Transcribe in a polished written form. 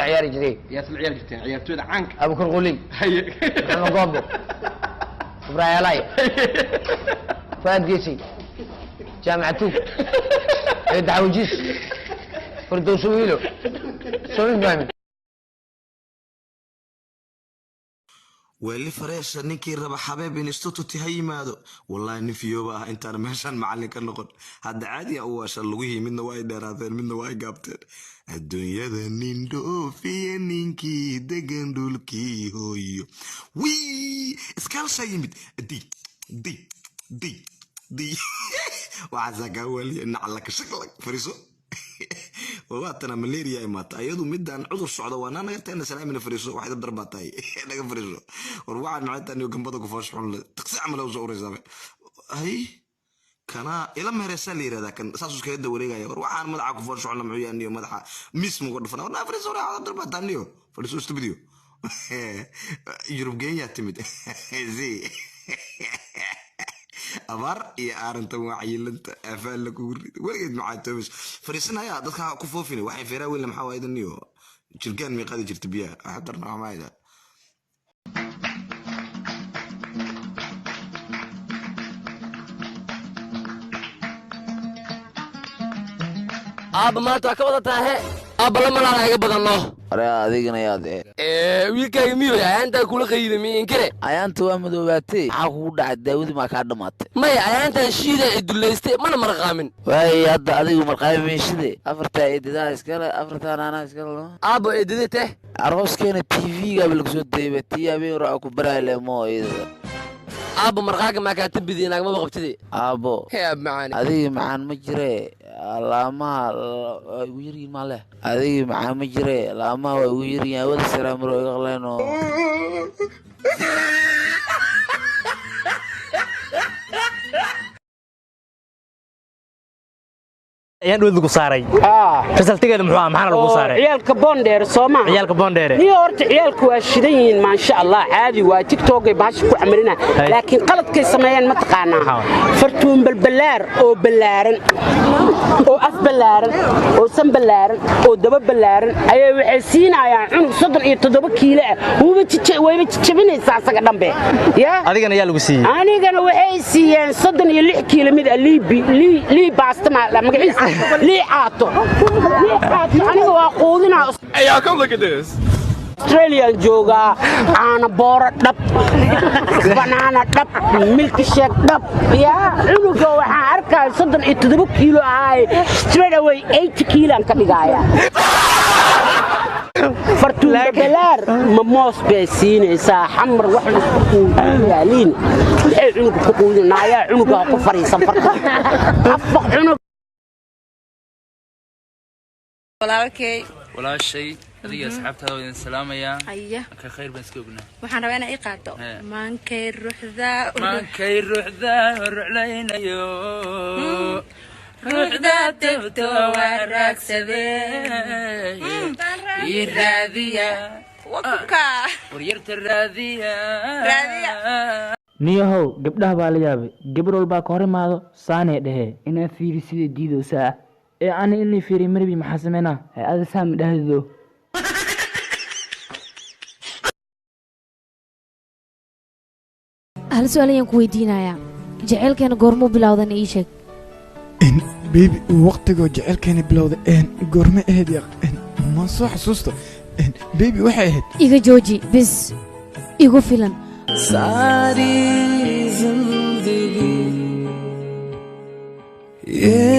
Ciyaari jiray. Yaa isla ciyaari jirteen ciyaartooyda caanka? Abukar Quley, Maxamed Goobo, Ibrahim Alay, Fuaad Geesi, Jaamac Tuug, Daxawjiis, Firdowso Wiilo, soo fahmin. Weeli fareesha ninkii raba Xabeeb Institute ha yimaado. Wallaahi nin fiyooba ah intaan meeshaan macallin ka noqon. Hadda caadiya u waasha lugihii, midna waa ay dheeraadeen, midna waa ay gaabteen. Adduunyada nin dhoofiye, ninkii degan dhulkii hooyo, wii iskaalshaa yimid, di di di di, waxaasaa kaa waaliya naclaka shaklag fariiso. Waatana malaria imaata ayadu midaan cudur socda waa naa naga teena salaamina. Fariiso, waxay dab darbaa tahay, naga fariiso. War waxaan maxay tahay? Gambada ku foosh xun le taqsi camal u soo uraysaa. Hay, kana ila meereysaa la yirahdaa, kan saas iskaga da wareegaya. War waxaan madaxa ku foosh xun muxuu yahay? Niyo madaxa mis muga dhufana. War naa fariiso, war dab darbaa tahay niyo, fariiso studio. Yurub Kenya timid si abaar iyo aarantan waa cayilanta afaal la kugu rid weligeed maxaa toomis fariisanaya dadka ku foofina. Waxay feeraa weyn maxaa waaye niyo? Jirgaan may qaadi jirta biyaha waxa darna waxaa maayda. Aabba, maanta waa ka wadataa he. Aabba, la malaala iga badanno. Are, adigana yaad Wiilkaaga miyo ayaantaa kula qayda miyo inkire? Ayaanta waa madoobaatay, maxaa kugu dhacay? Daawadii maa kaa dhamaatay? Maya, ayaantaan shiida i dullaystay, mana marqaamin. Waay, hadda adigu marqaami meeshide. Afartaa eedadaa iskale, afartaan anaa iskale no. Aabbo, eedade teh? Arooskeena TV-gaaba lagu soo dayba, tii habeen hore aa ku baraay lemo iyada. Aabbo, marqaaga maa kaa tambidi? Naagmaba qabtide. Aabbo. Hee, aab macaani. Adigi macaan ma jire, laamaha waa igu yaryihin maa leh. Adigi macaan ma jire, laamaha waa igu yaryihin, hawada saraamiro iga qaleeno. Ayaan dhood lagu saaray, resultigeeda muxuu ah? Maxaana lagu saaray? Ciyaalka Boondheer soo maaha? Ciyaalka Boondheere. Niyo, horta ciyaalku waa shidan yihiin, maasha Allah. Caadi waa TikTokay bahasha ku camarina, laakiin qaladkay sameeyeen ma taqaanaa? Fartuun balbalaar oo ballaaran oo af ballaaran oo san ballaaran oo daba ballaaran ayay waxay siinayaan cunug 37 kiilo ah. Wuuba wayba jijabinaysaa asaga dhanbe yaa. Adigana yaa lagu siiyey? Anigana waxay siiyeen 36 kiilo mid ah, lii baasta ma magaciisa, lii caato, lii caato. Aniga waa quudinaa. Hey, y'all, come look at this. Australian joogaa, caano booro dhab, banaana dhab, milkshake dhab. Yaa cunuga waxaan arkaya 37 kiilo ahaay, straight away 80 kiilaan ka dhigaaya. Fartuun babalaar ma moos bay siinaysaa? Xamar wax laisku quudiyaaliin, maxay cunuga ku quudinaayaa? Cunuga ku fariisan farta afaq cunug. Walaalkay. Walaashay, adiga asxaabtaada waa idin salaamayaa. Aya. Ka khayr baan iska ognaa. Waxaan rabaa inaa ii qaado. He. Maankay ruuxda. Maankay ruuxda ruclaynayo, ruuxda tabto waa raagsadee, ii raadiya. Wakuka. Waryarta raadiya. Raadiya. Niyahow, gabdhaha baa la yaabay. Gabar walbaa ka hor imaado saanay dhehee inaa fiiri sida diidowsaa ee ani inay fiiri marbi. Maxaa sameynaa? Ada saami dhahdo. Hal su-aal ayaan ku weydiinayaa: jaceylkeena goormuu bilowdan? Ii sheeg. Baby, waqtigoo jecelkeena bilowda goorma ahayd? Ma soo xasuusto baby, waxay ahayd. Iga jooji, bis igu filan. सारी जिंदगी ये